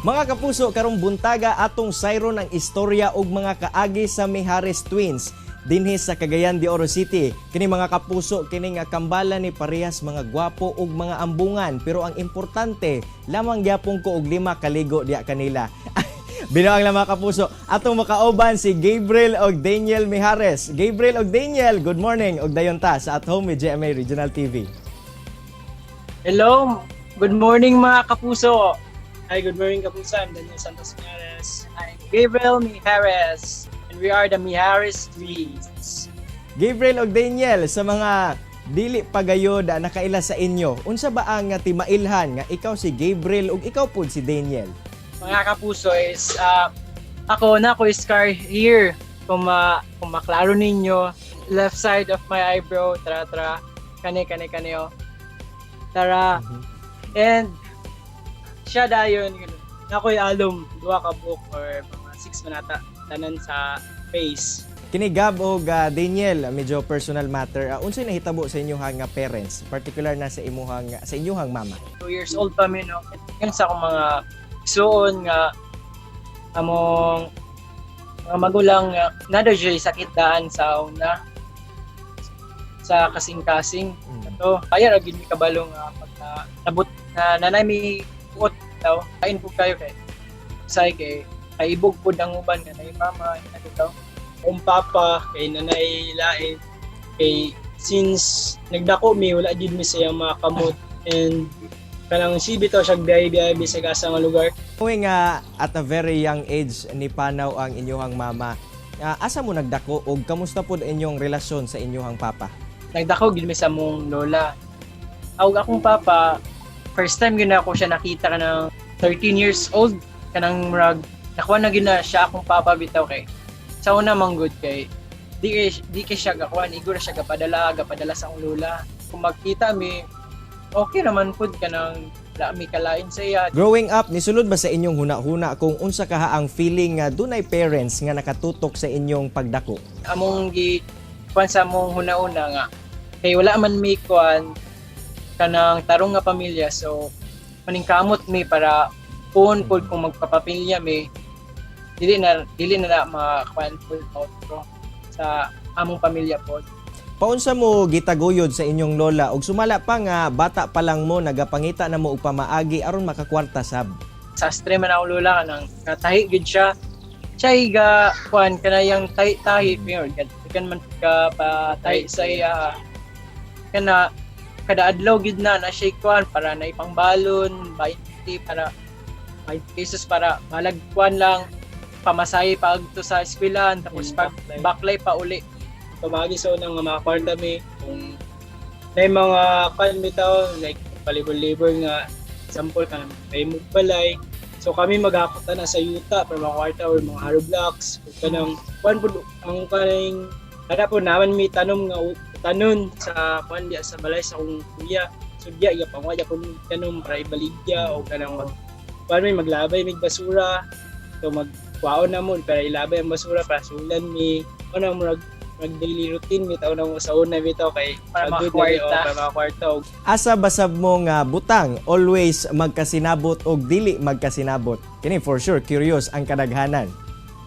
Mga kapuso, karong buntaga atong sayron ang istorya og mga kaagi sa Mijares Twins dinhi sa Cagayan de Oro City. Kini, mga kapuso, kini nga kambala ni parehas mga gwapo ug mga ambungan, pero ang importante lamang gyapon ko og lima kaligo diya kanila. Binuang lang, mga kapuso, atong makauban si Gabriel og Daniel Mijares. Gabriel og Daniel, good morning og dayon ta sa At Home with GMA Regional TV. Hello, good morning, mga kapuso. Hi, good morning, kapuso. I'm Daniel Santos Mijares. I'm Gabriel Mijares and we are the Mijares Twins. Gabriel og Daniel, sa mga dili pa gayod nakaila sa inyo, unsa ba ang timailhan nga ikaw si Gabriel ug ikaw pud si Daniel? Mga kapuso is ako na ako scar here. Kung maklaro ninyo, left side of my eyebrow, tara tara, kani kani kani oh. Tara. And siya dayon yun. Ako'y alom, duha ka buok or mga 6 manata tanan sa face. Kini Gab og Daniel, medyo personal matter. Unsay nahitabo sa inyong nga parents, particular na sa inyong mama? 2 years old pa mi, no. Yun sa akong mga igsuon nga among mga magulang nga na daw siya sakit daan sa una sa kasing-kasing. To kaya ra gid mi kabalo nga pag na, nabot na nanay mi buot daw kain po kayo kay say kay kaibog pud ang uban nga nay mama ina daw. Akong papa, kay nanay lain. Kay since nagdako mi, wala gid mi sa iyang mga kamot. And kanang si bitaw siya biyahe-biyahe bisag asa nga lugar. Uy nga at a very young age ni panaw ang inyong mama. Asa mo nagdako ug kamusta pud inyong relasyon sa inyong papa? Nagdako gid mi sa among lola. Awg akong papa, first time gyud na ako siya nakita kanang 13 years old, kanang murag nakuha na gyud na siya akong papa bitaw kay sa una man gud kay di kay siya gakuan, igo ra siya gapadala sa akong lola. Kung magkita mi, okay naman pud, kanang wala mi kalain sa iya. Growing up, nisulod ba sa inyong huna-huna kung unsa kaha ang feeling nga dunay parents nga nakatutok sa inyong pagdako? Among gi kuan sa among huna-una nga kay wala man mi kuan kanang tarong nga pamilya, so maningkamot mi para puon pud kung magpapamilya mi, dili na makakuan pud outro sa among pamilya pod. Paunsa mo gitaguyod sa inyong lola ug sumala pa nga bata pa lang mo nagapangita na mo og pamaagi aron makakwarta sab? Sastre man akong lola, kanang katahi gid siya. Siya ga kuan kanayang tahi-tahi pero kan man ka pa tahi sa iya kana kada adlaw gid na na siya kuan para na ipangbalon 20 para 5 pesos para malag kuan lang pamasahe paagto sa eskwelahan, tapos And pag baklay. Baklay pa uli. Pamagi sa unang nga mga kwarta mi kung na mga kan bitaw like palibor-libor nga example kanang may balay, so kami maghakot na sa yuta para mga kwarta or mga hollow blocks o kanang kuan pud ang kaning kada po naman mi tanom nga tanon sa kuan diya sa balay sa akong kuya. So diya iya pangwa diya po mi tanom para ibaligya o kanang mag kuan mi maglabay mig basura, so magkuhaon na mo para ilabay ang basura para sulan mi ano murag mag daily routine mi taon na mo sa una bitaw kay Para pagod na makakwarta. oh, para makakwarta og Asa basab mo nga butang always magkasinabot og dili magkasinabot? Kini for sure curious ang kadaghanan.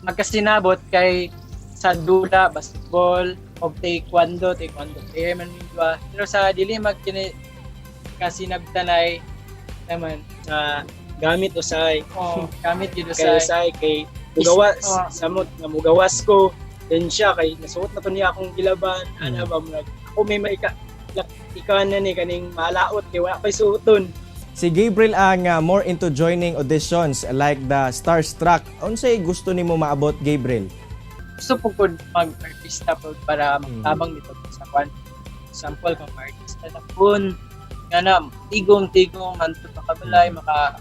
Magkasinabot kay sa dula, basketball o taekwondo player man mi duha. Pero sa dili magkini kasinabtanay naman na gamit usahay. Oh, gamit gyud kay usahay. Usahay kay mugawas Oh. samot nga mugawas ko then siya kay nasuot na to niya akong gilaban ana ba murag ako may maika ika na ni kaning malaot kay wala ko'y suoton. Si Gabriel ang more into joining auditions like the Starstruck. Unsay gusto nimo maabot, Gabriel? Gusto po ko mag-artista po para magtabang dito sa kwan. Sample kung artista na po nga na tigom tigom hanto makabalay maka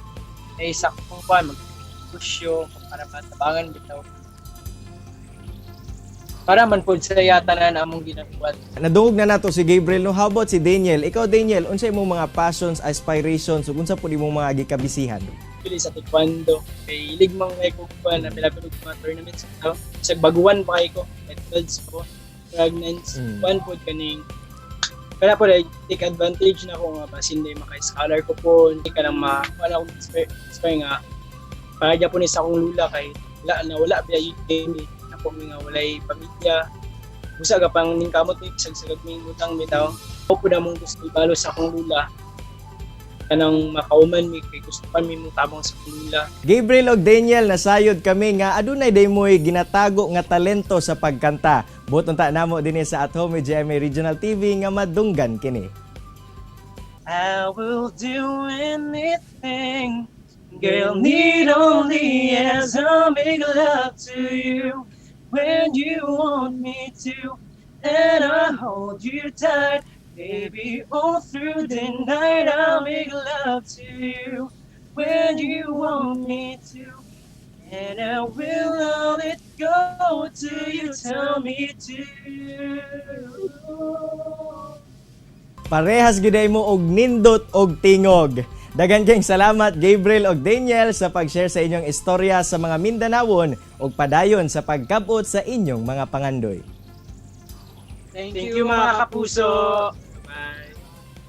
ay sakto kwan mag-pusyo para matabangan bitaw para man po sa tanan among ginagawa. Nadungog na nato si Gabriel, no? How about si Daniel? Ikaw, Daniel, unsay imong mga passions, aspirations ug unsa pud imong mga gikabisihan? Pili sa taekwondo kay ligmang may kuan na pila mga tournaments bitaw sa baguan pa kay ko like belts ko pregnant kuan pod kaning kana po like, take advantage na ko nga basin day maka-scholar ko po hindi ka nang ma wala akong inspire, inspire nga. Para gyapon ni sa akong lula kay wala na, wala biya yun kami ako mi nga walay pamilya. Busa ka pang ningkamot mi, sagsagag mi utang bitaw. Ako po na mong gusto ibalo sa akong lula kanang makauman mi kay gusto pa mi mong tabang sa akong lula. Gabriel og Daniel, nasayod kami nga adunay daymoy ginatago nga talento sa pagkanta. Buot unta namo dinhi sa At Home with GMA Regional TV nga madunggan kini. I will do anything. Girl, need only as I make love to you when you want me to, and I hold you tight, baby, all through the night. I'll make love to you when you want me to, and I will not let go till you tell me to. Parehas gyud mo og nindot og tingog. Daghan kayong salamat, Gabriel og Daniel, sa pag-share sa inyong istorya sa mga Mindanawon ug padayon sa pagkabot sa inyong mga pangandoy. Thank Thank you, mga kapuso.